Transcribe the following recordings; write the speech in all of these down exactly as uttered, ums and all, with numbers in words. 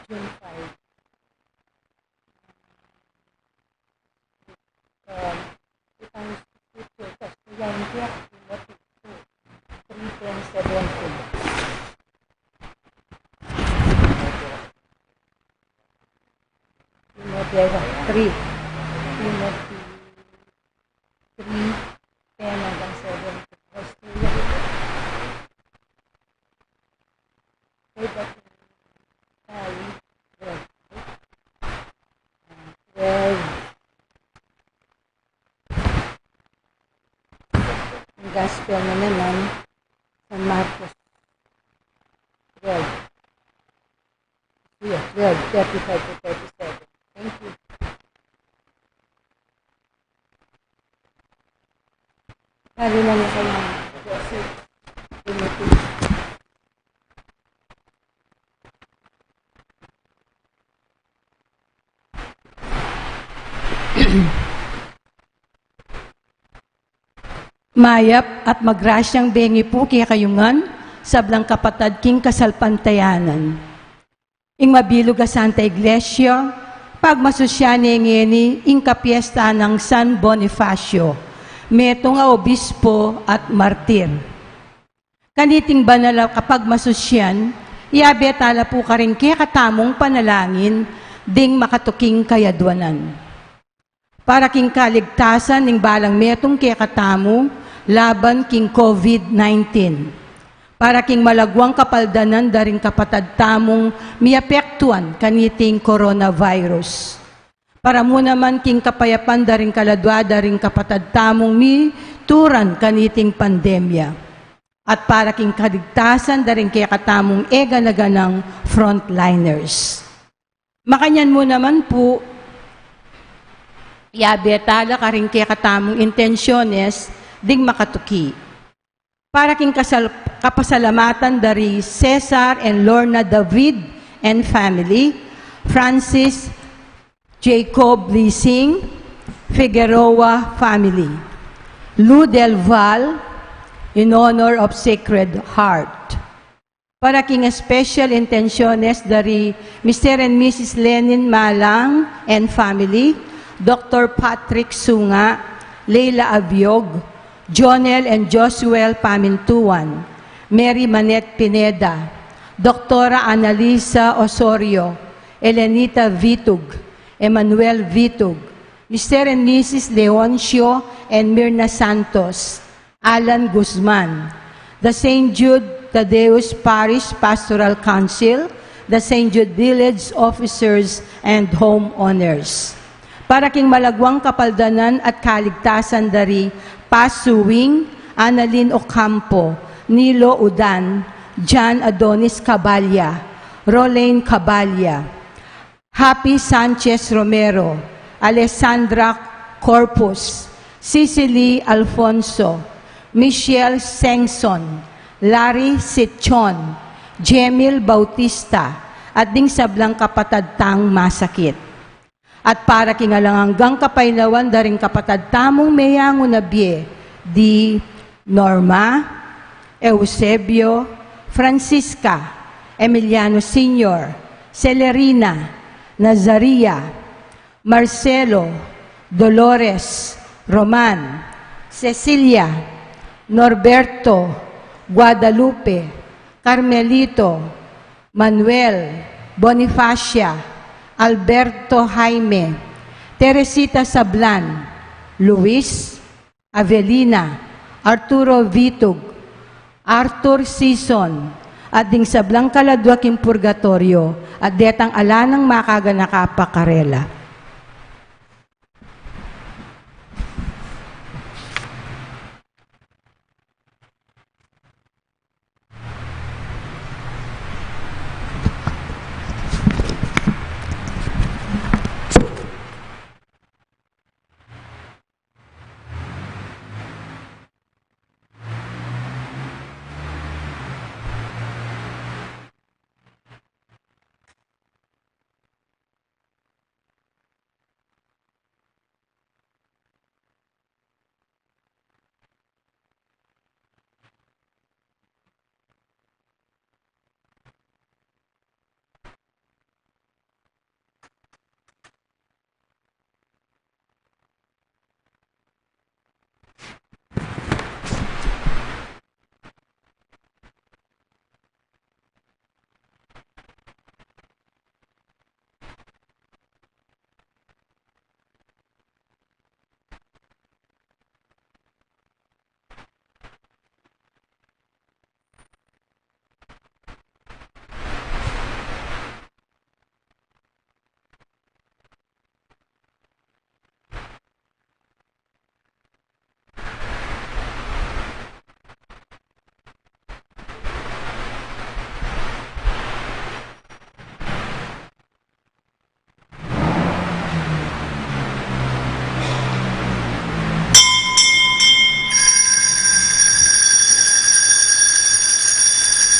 June five. Um, itang Scripture text, Kastilyano, Timothy two, three ten, seventeen. Timothy, three. Timothy three, ten hanggang seventeen. Kastilyano. Pwede tayo, twelve. Twelve. Ang gospel na naman, San Marcos twelve. Yeah, twelve, thirty-five to thirty-seven. Thank you. Lalo na niya kay Mama Josie. Timothy. Mayap at magrasyang bengi pu kekayu ngan, sablang kapatad king kasalpantayanan. Ing mabilug a Santa Iglesia, pagmasusyan ne ngeni ing kapiesta nang San Bonifacio, metung a obispo at martir. Kaniting banal a kapagmasusyan, iyabe tala pu karing kekatamung panalangin ding makatuking kayadwanan. Para king kaligtasan ning balang metung kekatamu laban king COVID nineteen. Para king malagwang kapaldanan da ring kapatad tamung miapektuan kaniting coronavirus. Para mu naman king kapayapan da ring kaladua da ring kapatad tamung mituran kaniting pandemya. At para king kaligtasan da ring kekatamung e gana-ganang frontliners. Makanyan mu naman pu, iyabe tala karing kekatamung intensyones ding makatuki. Para king kasal-, kapasalamatan da ri Cesar and Lorna David and family, Francis Jacob Lising, Figueroa family, Lou Del Val, in honor of Sacred Heart. Para king special intenciones da ri Mister and Missus Lenin Malang and family, Doctor Patrick Sunga, Leila Abiog, Jonel and Josuel Pamintuan, Mary Manette Pineda, Doctora Annalisa Osorio, Elenita Vitug, Emmanuel Vitug, Mister and Missus Leoncio and Mirna Santos, Alan Guzman, the Saint Jude Thaddeus Parish Pastoral Council, the Saint Jude Village Officers and Homeowners. Para king malagwang kapaldanan at kaligtasan da ri Pasuing, Annalyn Ocampo, Nilo Udan, John Adonis Caballa, Rolane Caballa, Happy Sanchez Romero, Alessandra Corpus, Cecily Alfonso, Michelle Sengson, Larry Sichon, Jemil Bautista, at ding sablang kapatad tang masakit. At para king alang anggang kapaynawan da ring kapatad tamung meyangu na bie, di Norma, Eusebio, Francisca, Emiliano Senior, Celerina, Nazaria, Marcelo, Dolores, Roman, Cecilia, Norberto, Guadalupe, Carmelito, Manuel, Bonifacia, Alberto Jaime, Teresita Sablan, Luis, Avelina, Arturo Vitug, Arthur Sison, at ding sablang kaladua king purgatorio, at detang ala nang makaganaka pa karela.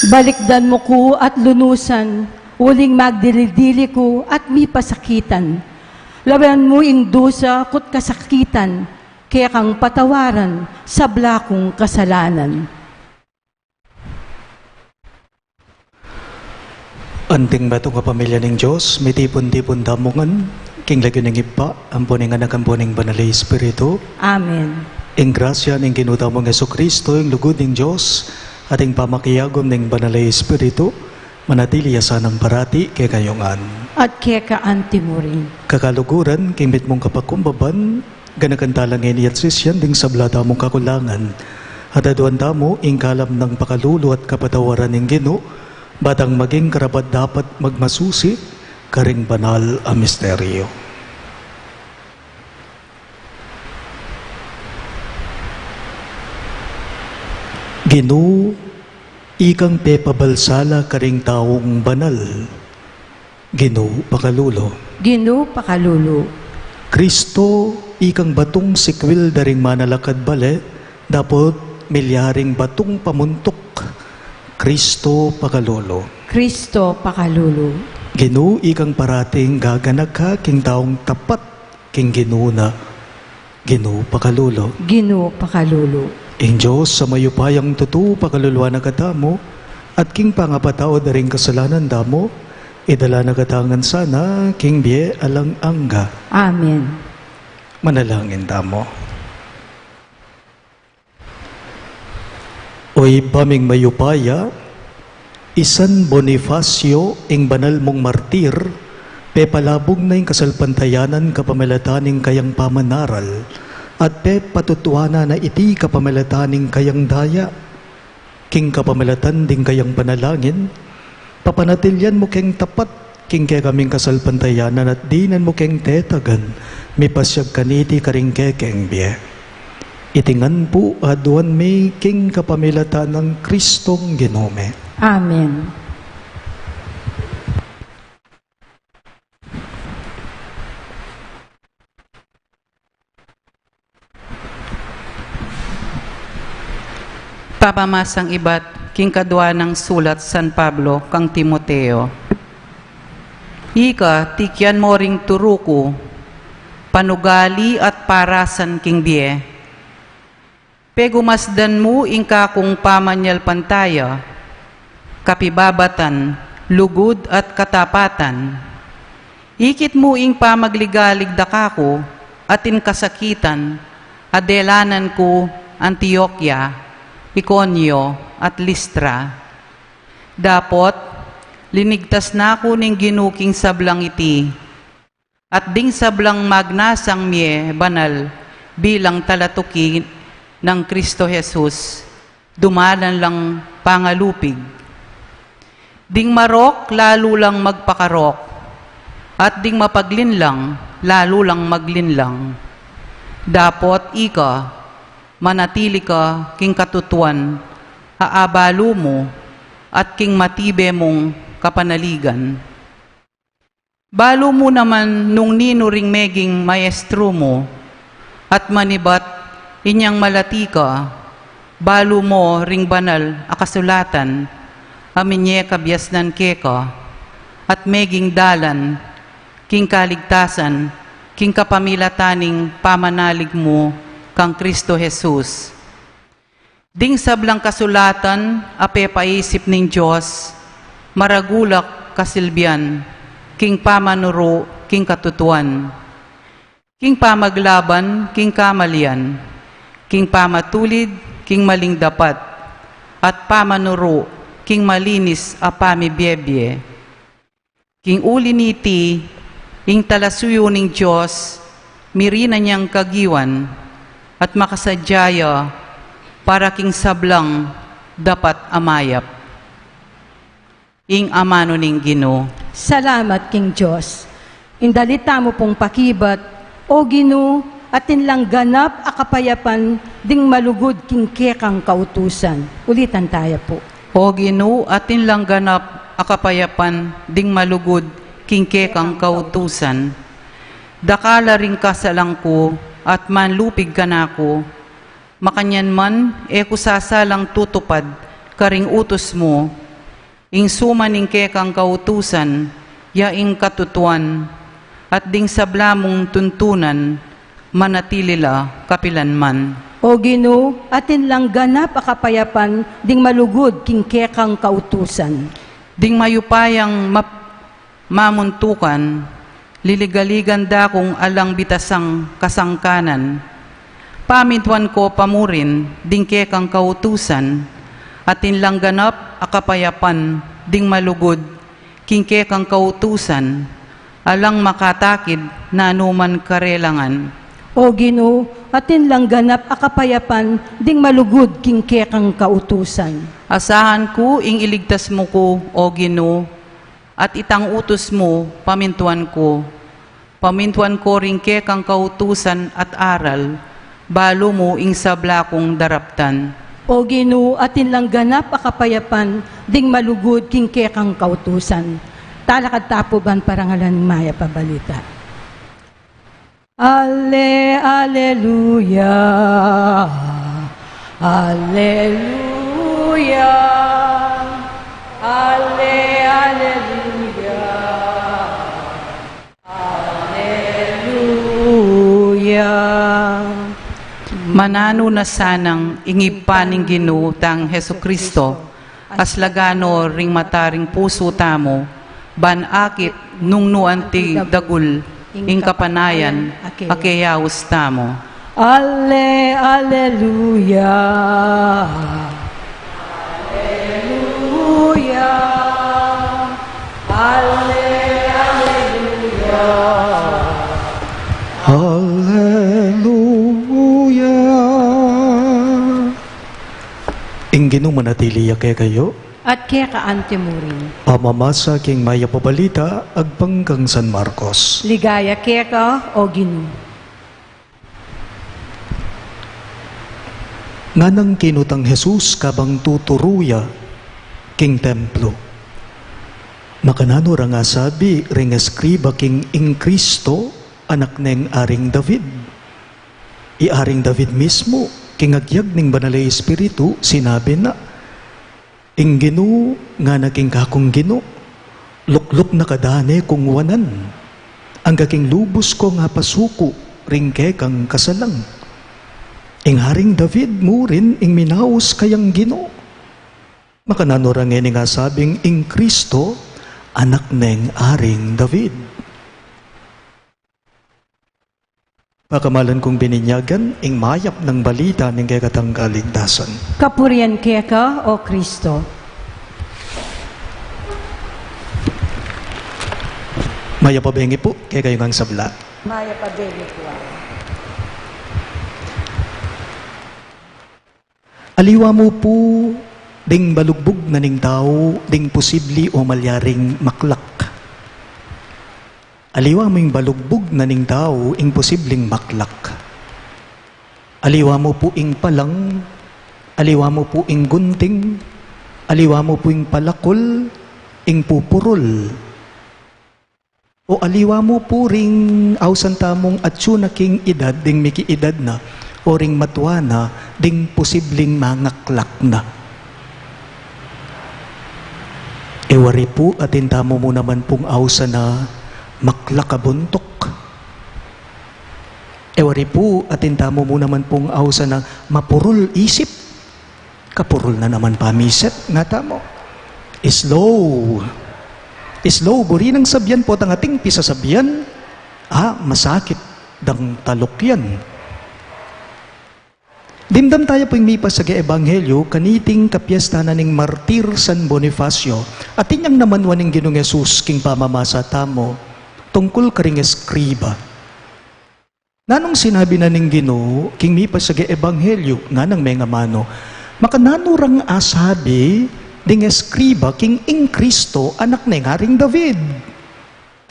Balikdan mu ku at lunusan, uling magdili-dili ku at mipasakitan. Lawan mu ing dusa ku't kasakitan, kekang patawaran, sabla kung kasalanan. Anting metung a pamilya ning Dios, mitipun-tipun tamu ngan, king lagyu ning Ibpa, ampo ning Anak, ampo ning Banal a Espiritu. Amen. Ing grasya ning Ginu tamung Jesucristo, ing lugud ning Dios, at ing pamakiagum ning Banal a Espiritu, manatili ya sanang parati kekayu ngan. At keka antimurin. Kakaluguran, king mitmung kapakumbaban, ganakan tala ngeni at sisian ding sabla tamung kakulangan. At aduan tamu ing kalam nang pakalulu at kapatawaran ning Ginu, ba tang maging karapat-dapat magmasusi karing banal a misteryo. Ginu, ikang pepabalsala karing taung banal. Ginu, pakalulu. Ginu, pakalulu. Kristo, ikang batung sikwil da ring manalakad bale, dapot milyaring batung pamuntuk. Kristo, pakalulu. Kristo, pakalulu. Ginu, ikang parating gaganaka king taung tapat king Ginu na. Ginu, pakalulu. Ginu, pakalulu. Ing Dios a mayupayang tutu, pakaluluan na katamu, at king pangapatawad da ring kasalanan tamu, idala na katamu ngan sana king bie alang angga. Amen. Manalangin tamu. O Ibpa ming mayupaya, i San Bonifacio ing banal mung martir, pepalabug na ing kasalpantayanan kapamilatan ning kayang pamanaral, at pepatutuanan na iti kapamilatan ning kayang daya, king kapamilatan ding kayang panalangin, papanatilian mu keng tapat king kekaming kasalpantayanan at dinan mu keng tetagan, mipasiag kaniti karing kekeng bie. Iti ngan pu aduan mi king kapamilatan nang Kristong Ginu mi. Amen. Papamasang ibat king kadua nang sulat San Pablo kang Timoteo. Ika, tikian mo ring turu ku, panugali at parasan king bie. Pegumasdan mu ing kakung pamanyalpantaya, kapibabatan, lugud at katapatan. Ikit mu ing pamagligalig da kaku, at ing kasakitan a delanan ku Antiokia, Iconio, at Listra. Dapot, linigtas na ku ning Ginu king sablang iti, at ding sablang magnasang mie banal bilang talatuki nang Kristo Jesus, dumalan lang pangalupig. Ding marok, lalu lang magpakarok, at ding mapaglinlang, lalu lang maglinlang. Dapot ika, manatili ka king katutuan a abalu mu, at king matibe mung kapanaligan. Balu mu naman nung ninu ring meging maestro mu, at manibat inyang malati ka, balu mo ring banal a kasulatan a minye kabiasnan keka, at meging dalan king kaligtasan king kapamilatan ning pamanalig mu kang Kristo Jesus. Ding sablang kasulatan a pepaisip ning Dios, maragul a kasilbian king pamanuru king katutuan, king pamaglaban king kamalian, king pamatulid king maling dapat, at pamanuru king malinis a pamibiebie. King uli niti, ing talasuyu ning Dios, mirinan yang kagiwan, at makasadya ya para king sablang dapat a mayap. Ing amanu ning Ginu. Salamat king Dios. Ing dalit tamu pung pakibat, O Ginu, atin lang ganap a kapayapan ding malugud king kekang kautusan. Ulitan taya pu. O Ginu, atin lang ganap a kapayapan ding malugud king kekang kautusan. Dakal la ring kasalan ku at manlupig kanaku. Makanyan man, e ku sasalang tutupad karing utus mu, Ing suman ning kekang kautusan, ya ing katutuan, at ding sabla mung tuntunan, manatili la kapilanman. O Ginu, atin lang ganap a kapayapan ding malugud king kekang kautusan. Ding mayupayang map-, mamuntukan, liligaligan da kung alang bitasang kasangkanan. Pamintuan ko pa mu rin ding kekang kautusan, atin lang ganap a kapayapan ding malugud king kekang kautusan, alang makatakid na anuman karelangan. O Ginu, atin lang ganap a kapayapan ding malugud king kekang kautusan. Asahan ku ing iligtas mu ku, O Ginu, at itang utus mu, pamintuan ku. Pamintuan ko ring kekang kautusan at aral, balu mu ing sabla kung daraptan. O Ginu, atin lang ganap a kapayapan ding malugud king kekang kautusan. Talakad ta pu ban parangalan ing mayap a balita. Ale, aleluya. Aleluya. Ale, aleluya. Aleluya. Mananu na sanang ing Ibpa ning Ginu tang Jesucristo, aslagan no ring mata ring pusu tamu, ban akit nung nu anti dagul ing kapanayan a keyaus tamu. Ale, aleluya. Aleluya. Ale, aleluya. Aleluya. Ing Ginu manatili ya kekayu. At keka anti mu rin. Pamamasa king mayap a balita agpang kang San Marcos. Ligaya keka, O Ginu. Nganang kinutang Jesus kabang tuturu ya king templo. Makananu ra ngan asabi ring eskriba king ing Kristo, anak neng Aring David? I Aring David mismu, king agyag ning Banal a Espiritu, sinabi na, Ing Ginu, ngana king kakung Ginu, lukluk na ka da ne kung wanan, angga king lubus kong apasuku ring kekang kasalang. Ing Aring David mu rin ing minaus kayang Ginu. Makananu ra ngening asabing ing Kristo, anak neng Aring David? Pakamalan kung bininyagan, ing mayap nang balita ning kekatang kaligtasan. Kapurian keka, O Kristo. Mayap a bengi pu kekayu ngang sabla. Mayap a bengi pu. Aliwa mu pu ding balugbug na ning tau ding posibli o malyaring maklak. Aliwa mu ing balugbug na ning tau ing posibling maklak. Aliwa mu pu ing palang, aliwa mu pu ing gunting, aliwa mu pu ing palakul, ing pupurul. O aliwa mu pu ring ausan tamung atsu na king edad, ding miki-edad na, o ring matua na, ding posibling mangaklak na. E wari pu, atin tamu mu naman pung ausan a maklak a buntuk. E wari pu, atin tamu mu naman pung ausan a mapurul isip. Kapurul na naman pamisit, nga tamu. Slow. Slow, buri nang sabian potang ating pisasabian, ah, masakit dang taluk yan. Dimdam taya pu ing mipasage ebanghelyo kaniting kapiesta na ning martir San Bonifacio. Atin yang naman wa ning Ginung Jesus king pamamasa tamu tungkul karing eskriba. Nanung sinabi na ning Ginu king mipasage ebanghelyo, nganang mengamanu, makananu rang asabi ding eskriba king ing Kristo anak neng Aring David?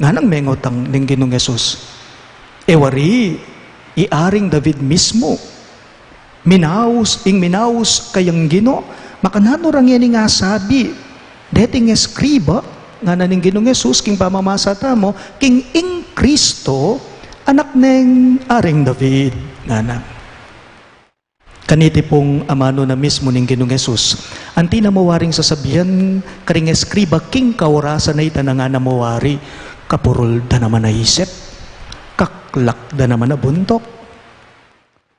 Nganang mengutang ning Ginung Jesus. E wari, i Aring David mismu. Minaus, ing minaus kayang Ginu, makananu rang ining asabi deting eskriba, ngana ning Ginung Jesus, king pamamasa tamu, king ing Kristo, anak neng Aring David, ngana. Kaniti pung amanu na mismu ning Ginung Jesus, anti na mu waring sasabian karing eskriba king kaurasan a ita na ngana mu wari, kapurul da naman a isip, kaklak da naman a buntuk.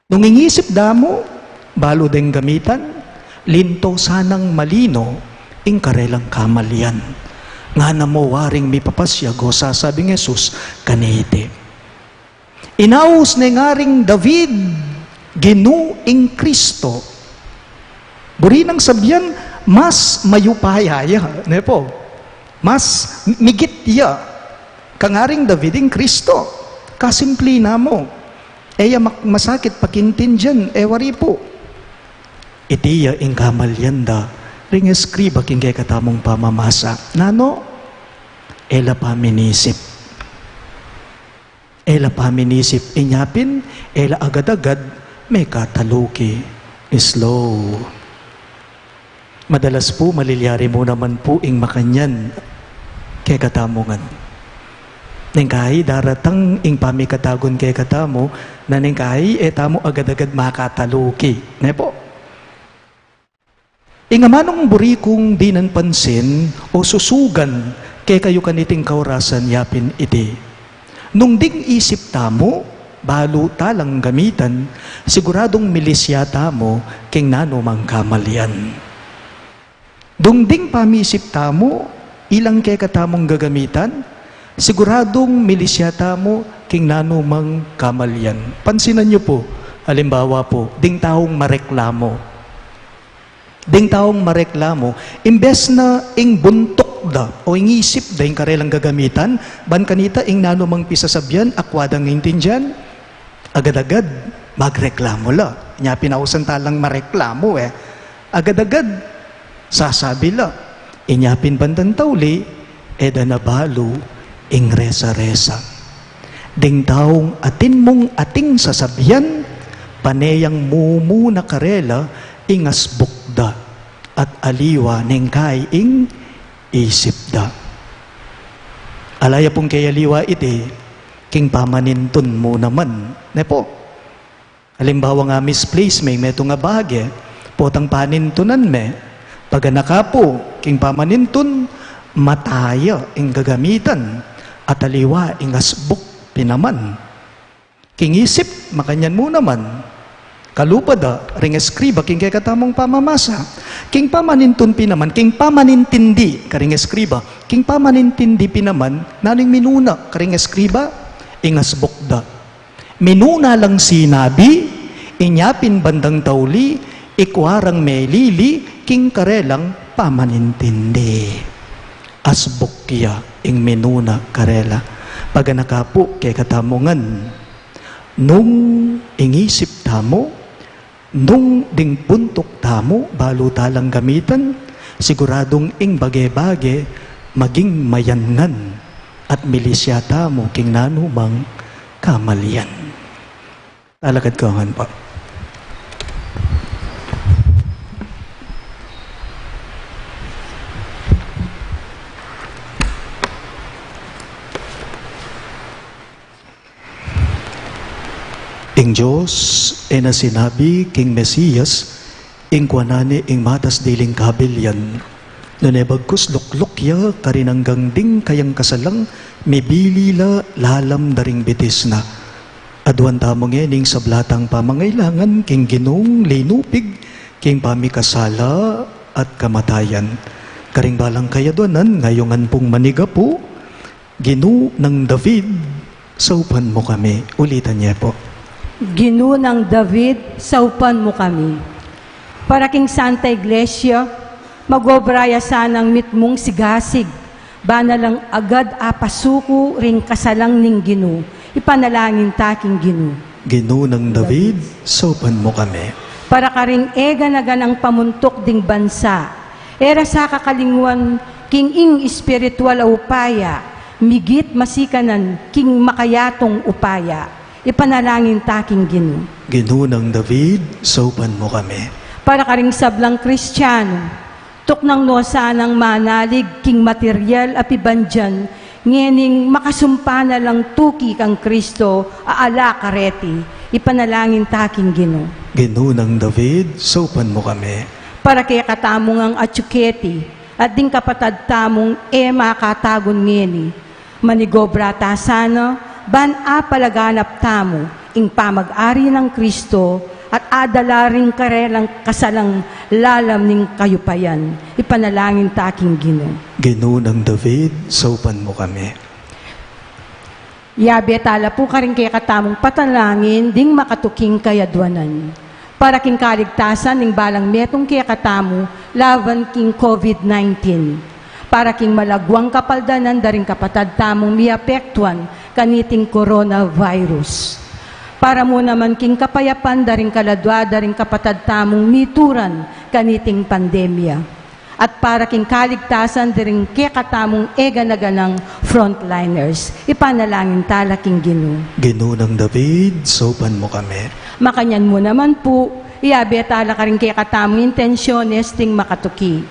Nung ing isip da mu, balu deng gamitan, linto sanang malino ing karelang kamalian. Ngana mu waring mipapasiag o sasabing Jesus kaniti. Inaus ne ngaring David, Ginu ing Kristo. Buri nang sabian, mas mayupaya ya, ne po? Mas migit ya. Kangaring David ing Kristo. Kasimpli na mu. E ya mak-, masakit pakintindian, e wari pu. Iti ya ing kamalian da ring eskriba king kekatamung pamamasa. Nanu? E la paminisip. E la paminisip inya pin, e la agad-agad mekataluki. Slow. Madalas pu, malilyari mu naman pu ing makanyan kekatamu ngan. Neng kai daratang ing pamikatagun kekatamu, na neng kai e tamu agad-agad makataluki. Ne po? Ing amanung buri kung dinan pansin o susugan kekayu kaniting kaurasan ya pin iti. Nung ding isip tamu, balu talang gamitan, siguradung milisya tamu king nanumang kamalian. Nung ding pamisip tamu, ilang kekatamung gagamitan, siguradung milisya tamu king nanumang kamalian. Pansinan yu pu, alimbawa pu, ding taung mareklamu. Ding taung mareklamu, imbes na ing buntuk da o ing isip da ing karelang gagamitan, ban kanita ing nanumang pisasabian, akwa dang intindian, agad-agad magreklamu la. Inya pin ausan talang mareklamu e. Agad-agad sasabi la. Inya pin bandang tauli, e da na balu ing resa-resa. Ding taung atin mung ating sasabian, pane yang mumuna karela ing asbuk da, at aliwa neng kai ing isip da. Ala ya pung keyaliwa iti king pamanintun mu naman, ne po? Alimbawa nga, misplace me ing metung a bage, potang panintunan me, paganaka pu king pamanintun, mata ya ing gagamitan, at aliwa ing asbuk pin naman. King isip, makanyan mu naman. Kalupa da ring eskriba king kekatamung pamamasa. King pamanintun pin naman, king pamanintindi karing eskriba, king pamanintindi pin naman, nanu ing minuna karing eskriba? Ing asbuk da. Minuna lang sinabi, inya pin bandang tauli, ikwa rang melili king karelang pamanintindi. Asbuk ya ing minuna karela. Paganaka pu kekatamu ngan. Nung ing isip tamu, nung ding buntuk tamu, balu talang gamitan, siguradung ing bage-bage maging mayan ngan at milisya tamu king nanumang kamalian. Talakad ko ngan pu. Ing Dios e na sinabi king Mesias, ing kuanan ne ing matas diling kabilian. Nune bagkus lukluk ya karin anggang ding kayang kasalang mibili la lalam da ring bitis na. Aduan tamu ngening sabla tang pamangailangan king Ginung linupig king pamikasala at kamatayan. Karing balang kayaduanan, ngayungan pung manigapu, Ginu nang David, saupan mu kami. Ulitan ye pu. Ginu nang David, saupan mu kami. Para king Santa Iglesia, magobra ya sanang mitmung sigasig, bana lang agad apasuku ring kasalang ning Ginu, ipanalangin ta king Ginu. Ginu nang David, saupan mu kami. Para karing e gana-ganang pamuntuk ding bansa, e ra sa kakalingwan king ing espiritual a upaya, migit masikanan king makayatung upaya, ipanalangin ta king Ginu. Ginu nang David, saupan mu kami. Para karing sablang Kristiano, tuknang no sanang manalig king material a pibandian, ngening makasumpa na lang tuki kang Kristo a ala kareti, ipanalangin ta king Ginu. Ginu nang David, saupan mu kami. Para kekatamu ngan atyu keti, at ding kapatad tamung e makatagun ngeni, manigobra ta sana, ban apalaganap tamu ing pamag-ari nang Kristo, at adala ring karelang kasalang lalam ning kayupayan. Ipanalangin ta king Ginu. Ginu nang David, saupan mu kami. Yabe tala pu karing kekatamung panalangin ding makatuking kayadwanan. Para king kaligtasan ning balang metung kekatamu laban king COVID nineteen. Para king malagwang kapaldanan da ring kapatad tamung miapektuan kaniting coronavirus. Para mu naman king kapayapan da ring kaladwa da ring kapatad tamung mituran kaniting pandemya. At para king kaligtasan da ring kekatamung e gana-ganang frontliners. Ipanalangin tala king Ginu. Ginu nang David, saupan mu kami. Makanyan mu naman pu, yabe tala karing kekatamung intensyones ding makatuki.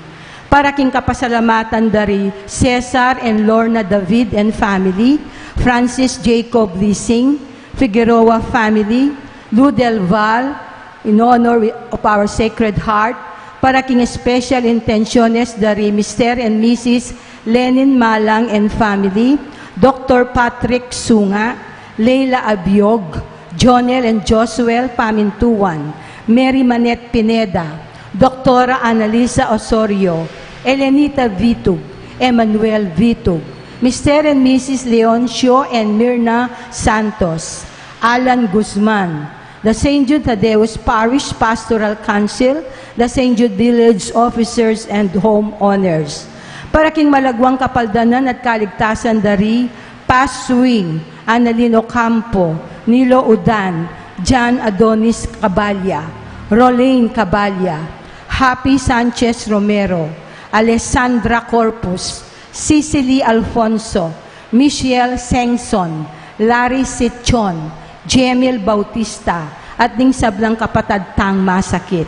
Para king kapasalamatan da ri Cesar and Lorna David and family, Francis Jacob Lising, Figueroa family, Lou Del Val, in honor of our Sacred Heart, para king special intensyones da ri Mister and Missus Lenin Malang and family, Doctor Patrick Sunga, Leila Abiog, Jonel and Josuel Pamintuan, Mary Manette Pineda, Doctora Annalisa Osorio, Elenita Vitug, Emmanuel Vitug, Mister and Missus Leoncio and Mirna Santos, Alan Guzman, the Saint Jude Thaddeus Parish Pastoral Council, the Saint Jude Village Officers and Homeowners. Para king malagwang kapaldanan at kaligtasan da ri Paz Swing, Annalyn Ocampo, Nilo Udan, John Adonis Caballa, Rolane Caballa, Happy Sanchez Romero, Alessandra Corpus, Cecily Alfonso, Michelle Sengson, Larry Sitchon, Jemil Bautista, at ding sablang kapatad tang masakit.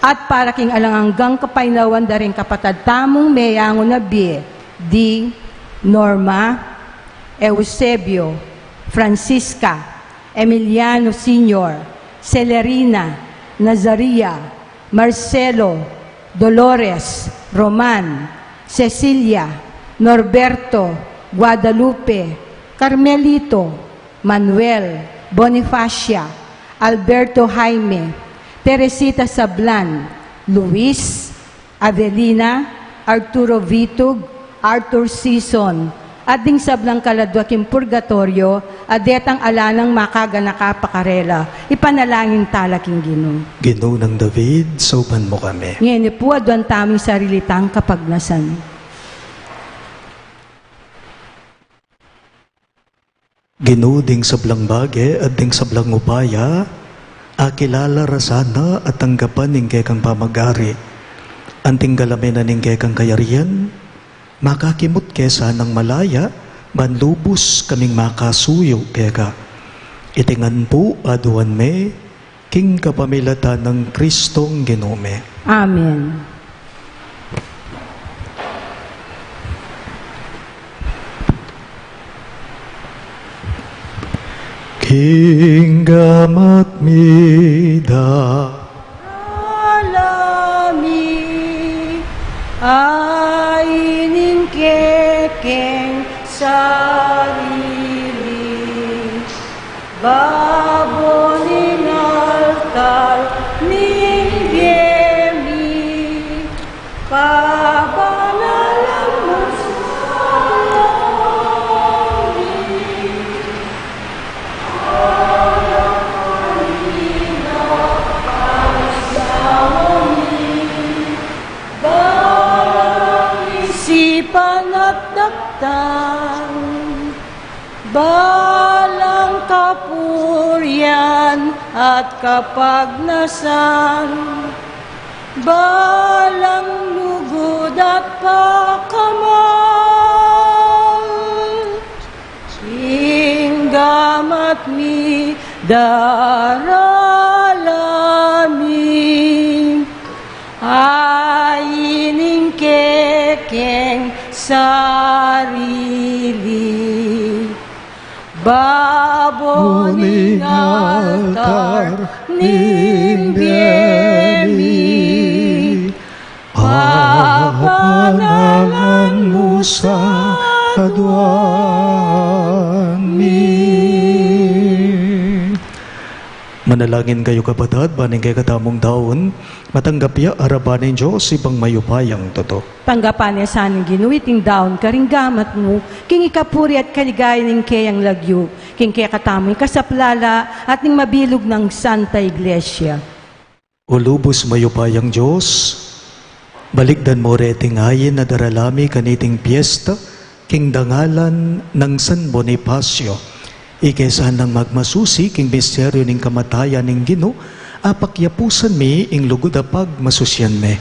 At para king alang anggang kapaynawan da ring kapatad tamung meyangu na bie, di Norma, Eusebio, Francisca, Emiliano Senior, Celerina, Nazaria, Marcelo, Dolores, Roman, Cecilia, Norberto, Guadalupe, Carmelito, Manuel, Bonifacia, Alberto Jaime, Teresita Sablan, Luis, Adelina, Arturo Vitug, Arthur Sison, at ding sablang kaladwa king purgatoryo, a detang ala nang makaganaka pa karela, ipanalangin tala king Ginu. Ginu nang David, saupan mu kami. Ngeni pu, aduan tamu ing sarili tang kapagnasan. Ginu, ding sablang bage at ding sablang upaya, akilala ra sana at tanggapan ing kekang pamag-ari. Anting galamen na ning kekang kayarian, makakimut ke sanang malaya, ban lubus kaming makasuyu keka. Iti ngan pu aduan mi, king kapamilatan nang Kristong Ginu mi. Amen. King gamat mi da. Ala mi, ain ing kekeng sarili. Babo ning altar ning bie mi, pabanalan mu sa mi. Isipan at daktan, balang kapurian at kapagnasan, balang lugud at pakamal, ing gamat mi darala mi. Ain ing kekeng sarili, babo ning altar ing bie mi, papanalan mu sa aduan mi. Manalangin kayu, kapatad, ban ing kekatamung daun matanggap ya arapan ning Dios Ibpang mayupayang tutu. Tanggapan na sa ning Ginu iting daun karing gamat mu, king ikapuri at kaligayan ning keyang lagyu, king kekatamung ikasaplala at ning mabilug nang Santa Iglesia. O lubus mayupayang Dios, balikdan mu reting ain a darala mi kaniting piesta king dangalan nang San Bonifacio. Ika sanang magmasusi king misteryu ning kamatayan ning Ginu, apakyapusan mi ing lugud a pagmasusian mi.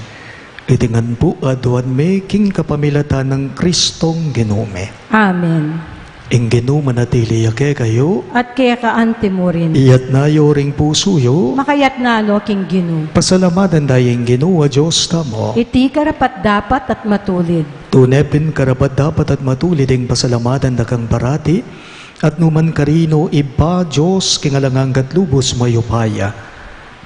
Iti ngan pu aduan mi king kapamilatan nang Kristong Ginu mi. Amen. Ing Ginu manatili ya kekayu. At keka anti mu rin. Iyatas yu ring pusu yu. Makayatas no king Ginu. Pasalamatan da ing Ginu a Dios tamu. Iti karapat-dapat at matulid. Tune pin karapat-dapat at matulid ing pasalamatan da kang parati, at nukarin man, Ibpa, Dios king alang angga at lubus mayupaya.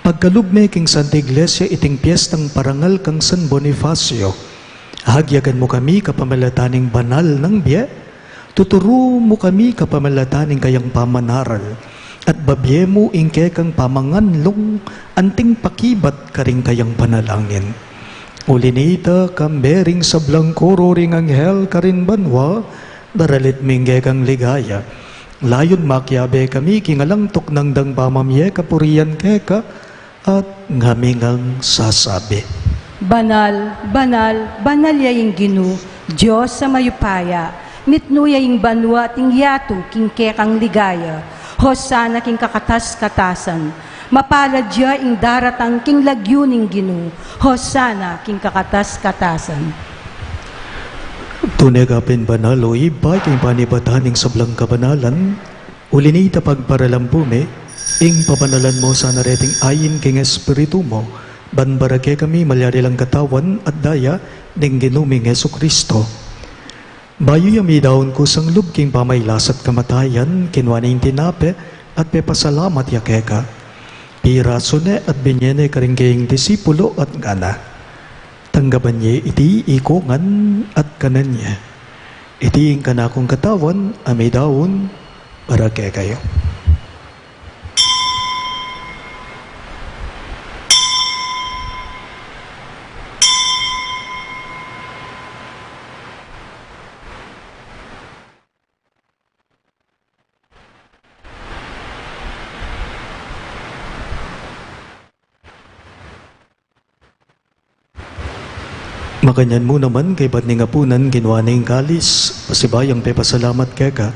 Pagkalub me king Santa Iglesia iting piestang parangal kang San Bonifacio. Agyagan mu kami kapamilatan ning banal nang bie, tuturu mu kami kapamilatan ning kayang pamanaral, at babie mu ing kekang pamanganlung anting pakibat karing kayang panalangin. Uli nita, kambe ring sablang koro ring anghel karin banua, daralit mi ing kekang ligaya. Layun makiabe kami king alang tuknang dang pamamie kapurian keka, at ngaming sasabi: Banal, banal, banal ya ing Ginu, Dios a mayupaya. Mitmu ya ing banua at ing yatu king kekang ligaya. Hosana king kakatas-katasan. Mapalad ya ing daratang king lagyu ning Ginu. Hosana king kakatas-katasan. Tune ka pin banal, o Ibpa, king panibatan ning sablang kabanalan. Uli nita, pagparalan pu mi ing pabanalan mu sana reting ain king Espiritu mu, ban para kekami malyari lang katawan at daya ning Ginu ming Jesucristo. Bayu ya midaun kusang lub king pamailas at kamatayan, kinua ne ing tinape at pepasalamat ya keka, pirasu ne at binie ne karing kayang disipulo at ngana: Tanggapan ye iti ikongan at kanan ye. Iti ing kanakung katawan a midaun para kekayu. Makanyan mu naman, kaybat ning apunan, kinua ne ing kalis, pasibayung pepasalamat keka,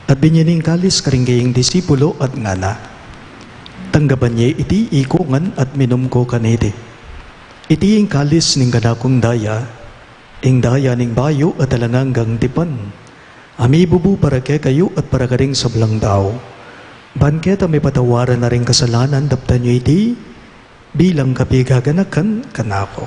at binie ne ing kalis karing kayang disipulo at ngana: Tanggapan ye iti ikongan at minum ko kaniti. Iti ing kalis ning kanakung daya, ing daya ning bayu at alang anggang tipan, a mibubu para kekayu at para karing sablang tau. Ban keta mipatawaran na ring kasalanan, daptan yu iti bilang kapigaganakan kanaku.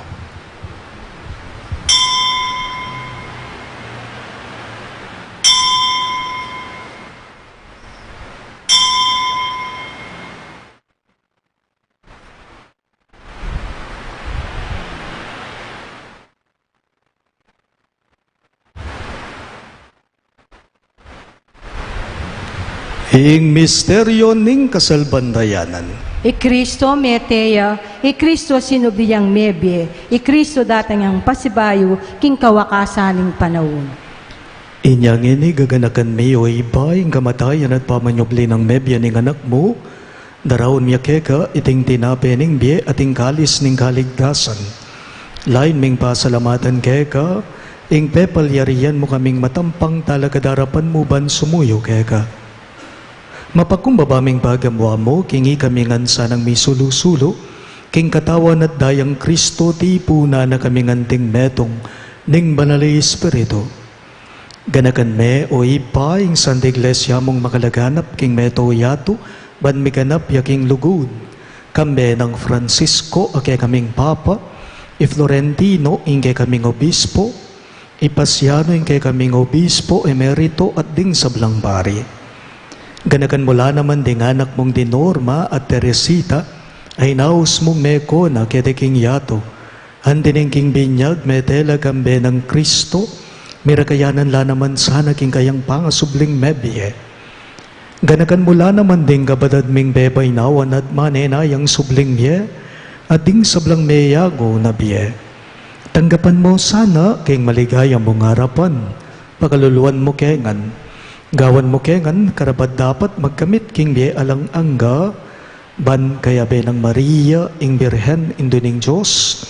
Ing misteryo ning kasalpantayanan. I Kristo mete ya, i Kristo sinubli yang mebie, i Kristo datang yang pasibayu king kawakasan ning panaun. Inya ngeni gaganakan mi, o Ibpa, ing kamatayan at pamanyubli nang mebie ning Anak mu, daraun mi keka iting tinape ning bie at ing kalis ning kaligtasan. Lain ming pasalamatan keka ing pepalyarian mu kaming matampang talakad arapan mu ban sumuyu keka. Mapakumbaba ming pagamuan mu king ikami ngan sanang misulu-sulu king katawan at dayang Kristo, tipunan na kaming anting metung ning Banal a Espiritu. Ganakan me, o Ibpa, ing Santa Iglesia mung makalaganap king meto yatu, ban miganap ya king lugud. Kambe nang Francisco a kekaming Papa, i Florentino ing kekaming Obispo, i Pasiano ing kekaming Obispo Emerito at ding sablang pari. Ganakan mu la naman ding anak mung di Norma at Teresita, a inaus mung meko na keti king yatu. Anti ning king binyag, metela kambe nang Kristo, mirakayanan la naman sana king kayang pangasubling mebie. Ganakan mu la naman ding kapatad ming bebaynawan at manenayang subling mie, at ding sablang meyago na bie. Tanggapan mu sana king maligaya mung arapan, pakaluluan mu ke ngan. Gawan mu ke ngan karapat-dapat magkamit king bie alang angga, ban kayabe nang Maria, ing Birhen, Indu ning Dios,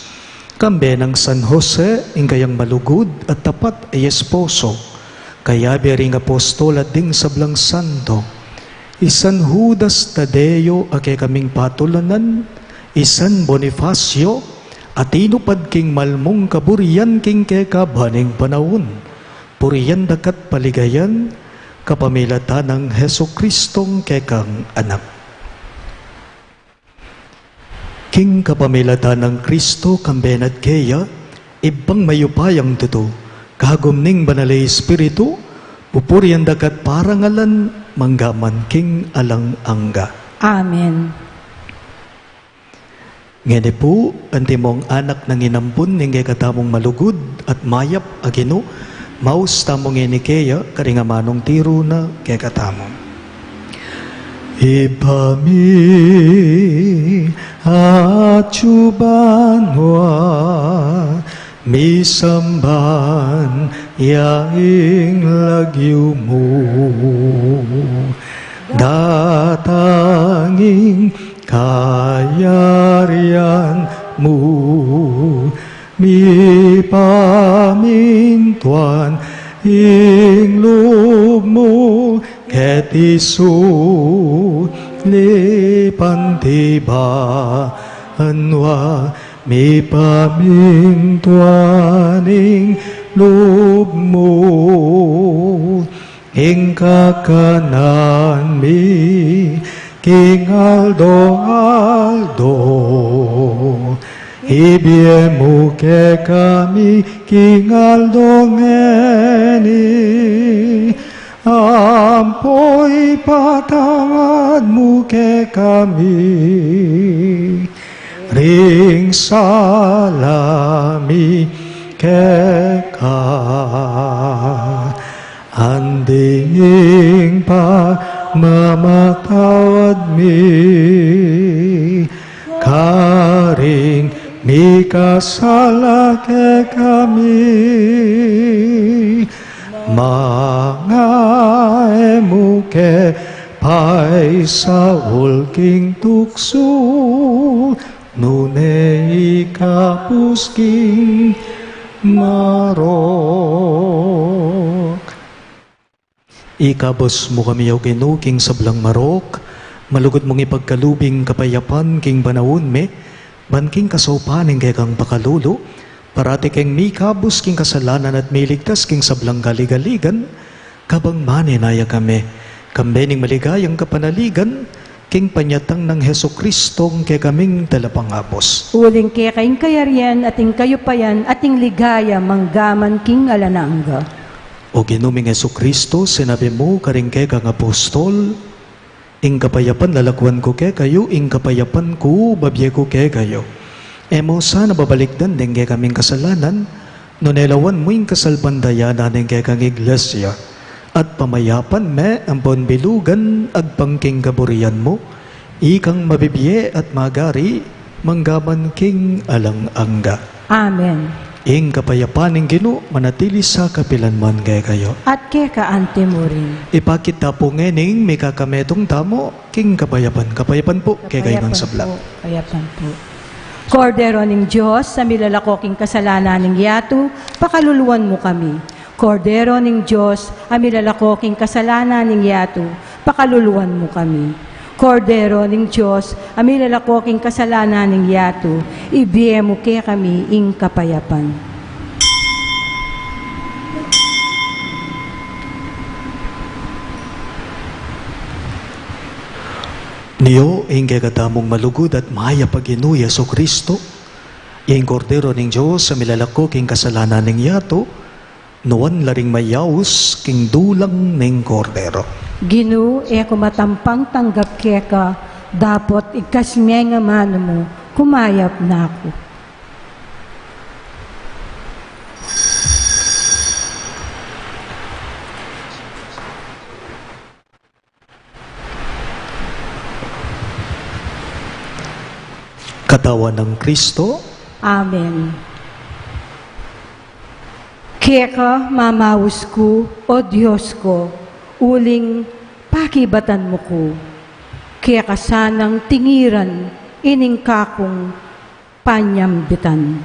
kambe nang San Jose, ing kayang malugud at tapat a esposo, kayabe ring apostol at ding sablang santo, i San Judas Tadeo a kekaming patulanan, i San Bonifacio, a tinupad king malmung kaburian king kekaban ning panaun, purian daka't paligayan, kapamilatan nang Jesucristong kekang Anak. King kapamilatan nang Kristo, kambe na't keya, Ibpang mayupayang tutu, kagum ning Banal a Espiritu, pupurian daka't parangalan, manggaman king alang angga. Amen. Ngeni pu, antimong anak nang inampun ning kekatamung malugud at mayap a Ginu, maus tamu ngeni keya, karing amanung tiru na kekatamu. Ibpa mi, atsu banua, misamban ya ing lagyu mu. Datang ing kayarian mu, mipamintuan ing lub mu, keti sulip anti banua, mipamintuan ing lub mu. Ing kakanan mi king aldo-aldo, ibie mu kekami king aldo ngeni, ampo ipatawad mu kekami ring sala mi keka, anti ing pamamatawad mi karing mikasala kekami. Manga e mu ke paisaul king tuksu, nune ikabus king marok. Ikabus mu kami, O Ginu, king sablang marok, malugud mung ipagkalub ing kapayapan king panaun mi, ban king kasaupan ning kekang pakalulu, parati keng mikabus king kasalanan at miligtas king sablang kaligaligan, kabang manenaya kami, kambe ning maligayang kapanaligan, king panyatang nang Jesucristong kekaming Talapangabus. Uling keka ing kayarian at ing kayupayan at ing ligaya manggaman king alang angga. O Ginu ming Jesucristo, sinabi mu karing kekang apostol, ing kapayapan lalakuan ku kekayu, ing kapayapan ku babie ku kekayu. E mu sana babalikdan ding kekaming kasalanan, nune lawan mu ing kasalpantayanan ning kekang Iglesia, at pamayapan me ampon bilugan agpang king kaburian mu, ikang mabibie at magari, manggaman king alang angga. Amen. Ing kapayapan ning Ginu, manatili sa kapilanman kekayu. At keka anti mu rin. Ipakit ta pu ngening mikakametung tamu, king kapayapan. Kapayapan pu, kekayu ngan sabla. Kapayapan pu. Kordero ning Dios, a milalako king kasalanan ning yatu, pakaluluan mu kami. Kordero ning Dios, a milalako king kasalanan ning yatu, pakaluluan mu kami. Kordero ning Dios, a milalako king kasalanan ning yatu, ibie mu kekami ing kapayapan. Nio ing kekatamung malugud at mayap a Ginu Jesucristo, ing Kordero ning Dios a milalako king kasalanan ning yatu, nuan la ring mayaus king dulang ning Kordero. Ginu, e ku matampang tanggap keka, dapot igkas me ing amanu mu, kumayap na ku. Katawan nang Kristo. Amen. Keka mamaus ku, O Dios ku, uling pakibatan mu ku. Keka sanang tingiran ining kakung panyambitan.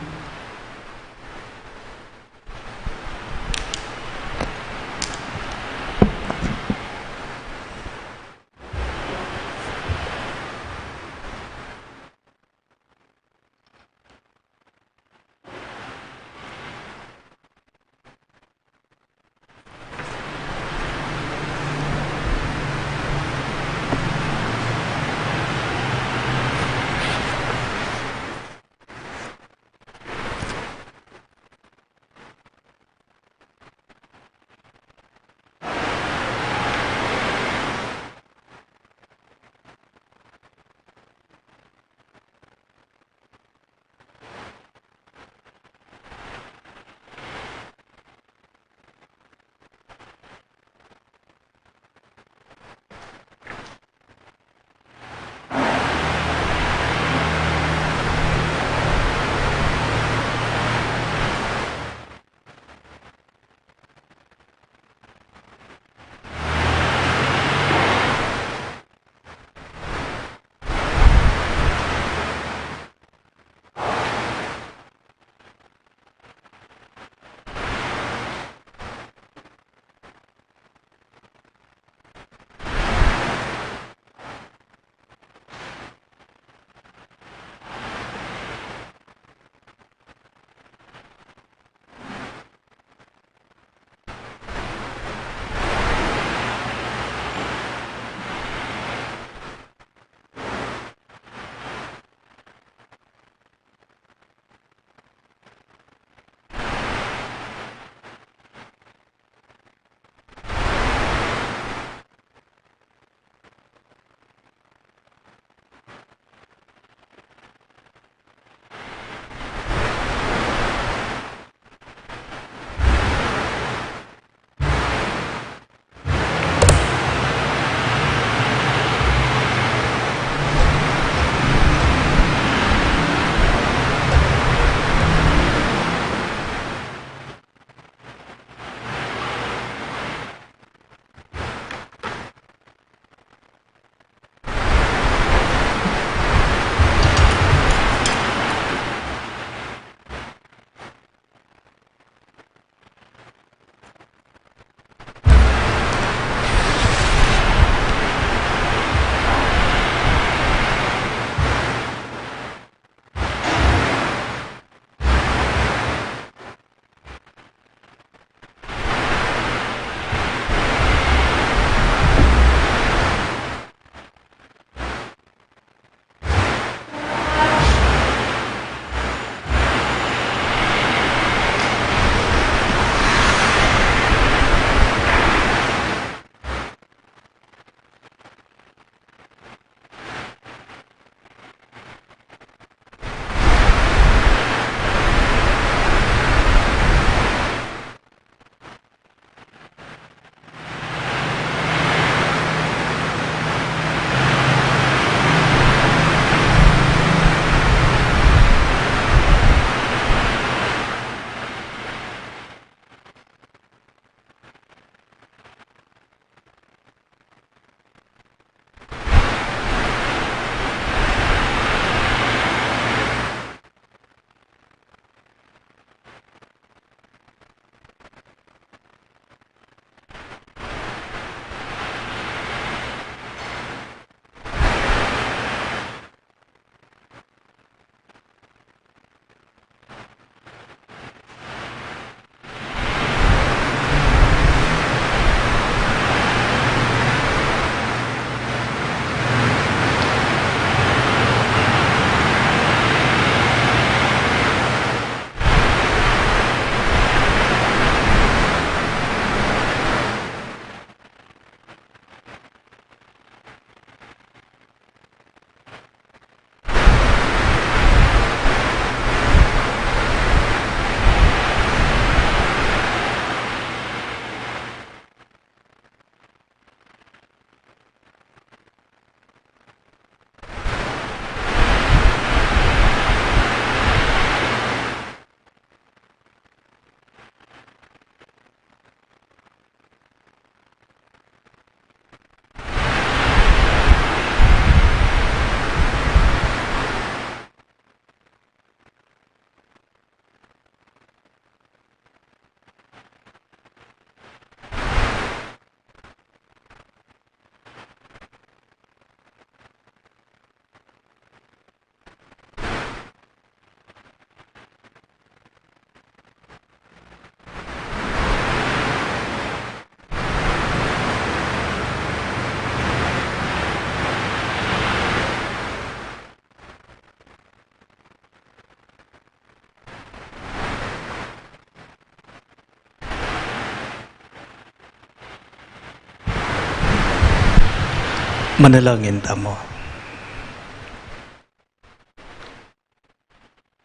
Manalangin tamu.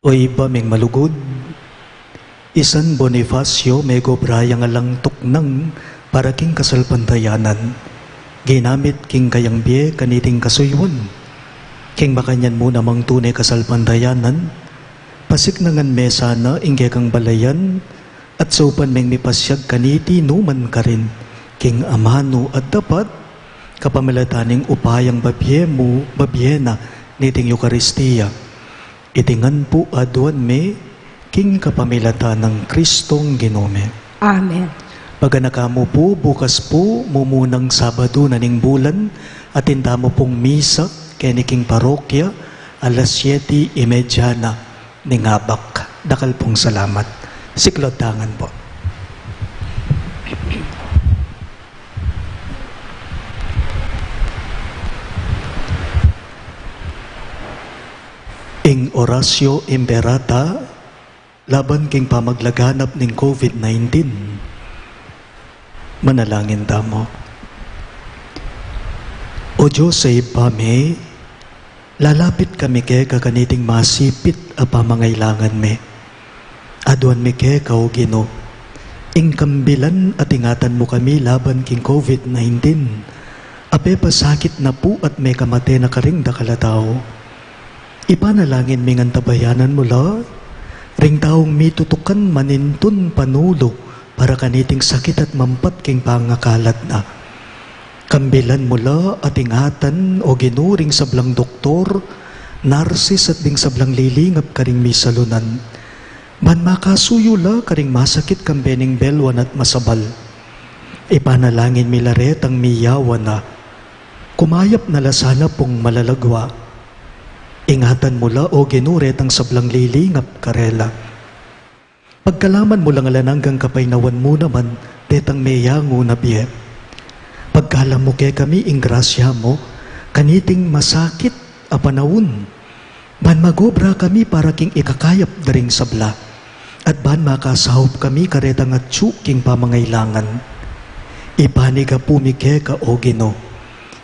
O Ibpa ming malugud, i San Bonifacio megobra yang alang tuknang para king kasalpantayanan. Ginamit king kayang bie kaniting kasuyuan. King makanyan mu namang tune kasalpantayanan, pasiknangan me sana ing kekang balayan, at saupan meng mipasyag kaniti numan karin king amanu at dapat, kapamilatan ning upayang babie mu, babie na niting Eukaristia. Iti ngan pu aduan mi king kapamilatan nang Kristong Ginu mi. Amen. Paganaka mu pu, bukas pu, mumunang Sabado na ning bulan, atin tamu pung misa keni king parokya, alas siyete y media na ning abak. Dakal pung salamat. Siklaud ta ngan pu. Ing Oratio Imperata laban king pamaglaganap ning COVID nineteen. Manalangin tamu. O Dios a Ibpa mi, lalapit kami keka kaniting masipit a pamangailangan mi. Aduan mi keka, O Ginu, ing kambilan at ingatan mu kami laban king COVID nineteen. A pepasakit na pu at mekamate na karing dakal a tau. Ipanalangin mi ngan tabayanan mu la ring taung mitutukan manintun panulu para kaniting sakit at mampat king pangakalat na. Kambilan mu la at ingatan, O Ginu, ring sablang doktor, narsis at ding sablang lilingap karing misalunan. Ban makasuyu la karing masakit kambe ning belwan at masabal. Ipanalangin mi la retang miyawan na. Kumayap na la sana pung malalagwa. Ingatan mu la, O Ginu, retang sablang lilingap karela. Pagkalaman mu lang alang anggang kapaynawan mu naman detang meyangu na bie. Pagkalam mu kekami ing grasya mu kaniting masakit a panaun, ban magobra kami para king ikakayap da ring sabla, at ban makasaup kami karetang atyu king pamangailangan. Ipanigapu mi keka, O Ginu,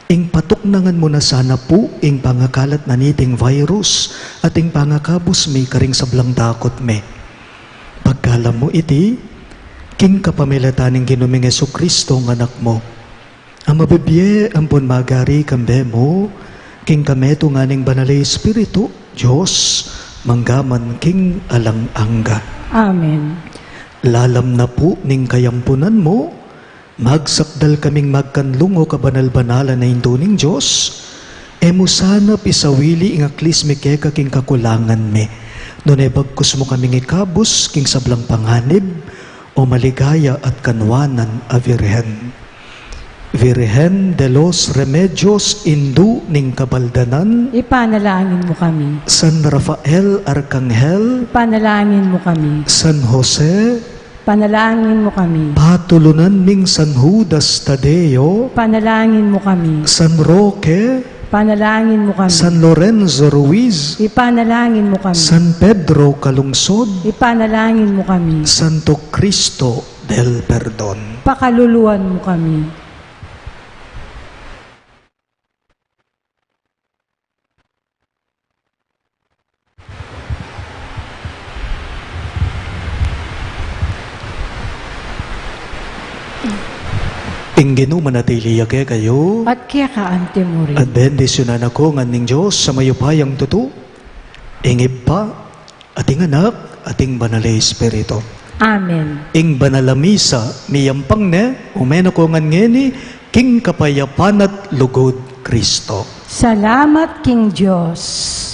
ing patuknangan mu na sana pu ing pangakalat na niting virus at ing pangakabus mi karing sablang dakut mi. Pagkalam mu iti king kapamilatan ning Ginu ming Jesucristo a Anak mu, a mabibie ampon magari kambe mu king kametungan ning Banal a Espiritu, Dios, mangga man king alang angga. Amen. Lalam na pu ning kayampunan mu, magsakdal kaming magkanlung, O kabanal-banalan a Indu ning Dios. E mu sana pisawili ing aklis mi keka king kakulangan mi, nune bagkus mu kaming ikabus king sablang panganib, O maligaya at kanwanan a Virgen. Virgen de los Remedios, Indu ning Kabaldanan. Ipanalangin mu kami. San Rafael Arkanghel. Ipanalangin mu kami. San Jose. Panalangin mu kami. Patulunan ning San Judas Tadeo. Panalangin mu kami. San Roque. Panalangin mu kami. San Lorenzo Ruiz. Ipanalangin mu kami. San Pedro Calungsod. Ipanalangin mu kami. Santo Cristo del Perdon. Pakaluluan mu kami. Ing Ginu manatili ya kekayu. At keka antimurin. At bendisyunan na kayu ngan ning Dios a mayupayang tutu, ing Ibpa, at ing Anak, at ing Banal a Espiritu. Amen. Ing Banal a Misa miyampang ne, ume na ko ngan ngeni, king kapayapan at lugud Kristo. Salamat king Dios.